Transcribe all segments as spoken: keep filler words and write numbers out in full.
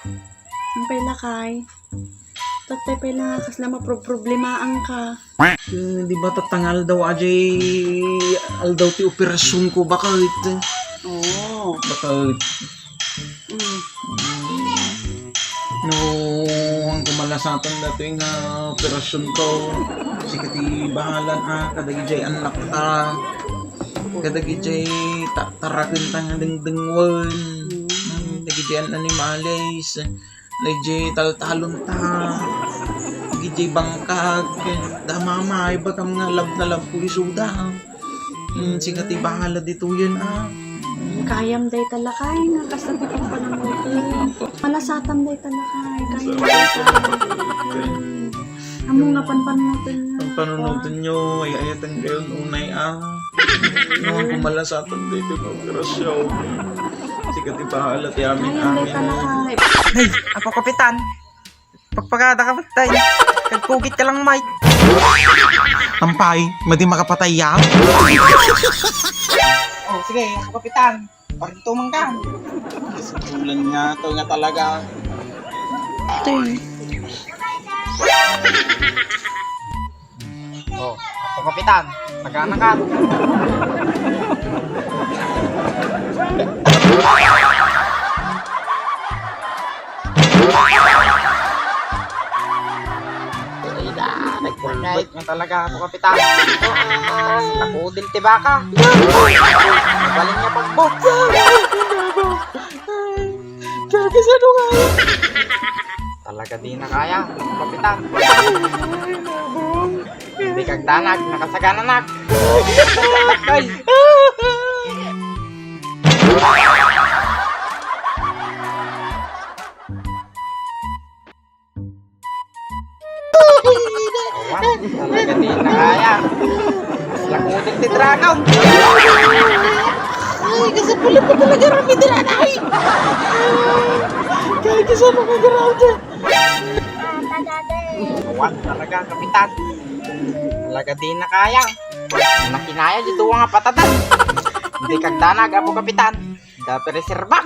Ang pay lakay. Tatay pay la nga kasla maproproblemaanka. Eh, di ba tatta nga aldaw, ajay aldaw ti operasyonko, baket? Oo. Baket? Mm. No, ang kumalasatan datoy nga operasyonko, sika ti bahalan, ah, kadagijay annakta. Kadagijay ta-, tarakenta nga dengdengwen. Mm. Mm, dagijay an-, animales. Dayjay taltalonta. Dayjay bangkag. Da mama, ibagam nga love na love ko isuda. Hmm, sika ti bahala ditoyen, ah. Kayam dayta lakay, nga kasta ti panpanunoten. Malasatam dayta lakay, kayam dayta. Ammo nga panpanunoten nga. Panpanunoten yo, ay-ayaten kayon unay, ah. Nga kumalasatan dayta nga operasyon. Sika ti bahala ti amin-amin. Kayam dayta lakay. Nay, Apo Kapitan. Pagpagada ka, tay. Kagkugit ka lang, Mike. Ampay, madi makapatay ya? Oh, sige, Apo Kapitan. Parang tumang ka. Ulan nga to nga talaga. Tay. Oh, Apo Kapitan, sagana ka. Ay na, nagpulbet nga talaga, Apo Kapitan. Nakudil ti baka. Balin nga pagbo. Kaya kasano nga? Talaga di na kaya, Kapitan. Hindi kagdanag, nakasagananak. Ay! Awan, talaga di na kaya. Lakutik ti dragon. Ay, kasi pala pa talaga rami di na, ay. Kaya kasi ano ka grabe. Awan talaga, Kapitan. Talaga di na kaya. Nakinaya dito nga patadan. Hindi kagdanag, Apo Kapitan. Dapat reserva.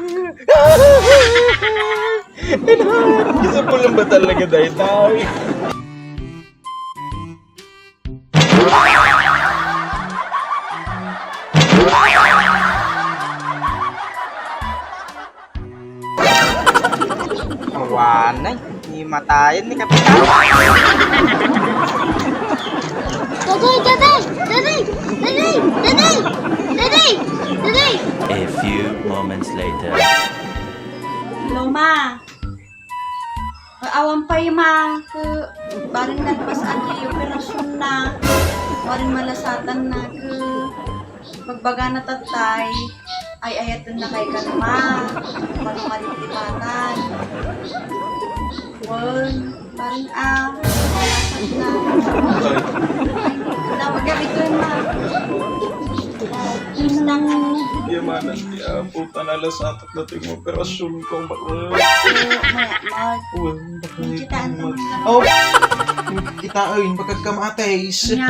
Gusto ko lang ba talaga dahil tayo? Awanay, himatayan ni Kapitan. Daday, daday, daday, daday, daday, daday, daday. A few moments later. Hello, ma. Awan pay, ma. Ke, bareng nagpas-an ti operasyonna. Bareng malasatanna. Ke, Bagbagana tatay, ay-ayatenna kay kano, ma. Mano nga di ti patan. Wen, bareng a, ay-ayatenna. Ay, dapat gamiton, ma. Ay, gusto ka. Iya, mana, ti Apo, panalasatak na ti operasyonko, bakla. Wen, bakla. Kitaan mo. Oh, kita, ay, bakag kamatis. Nya.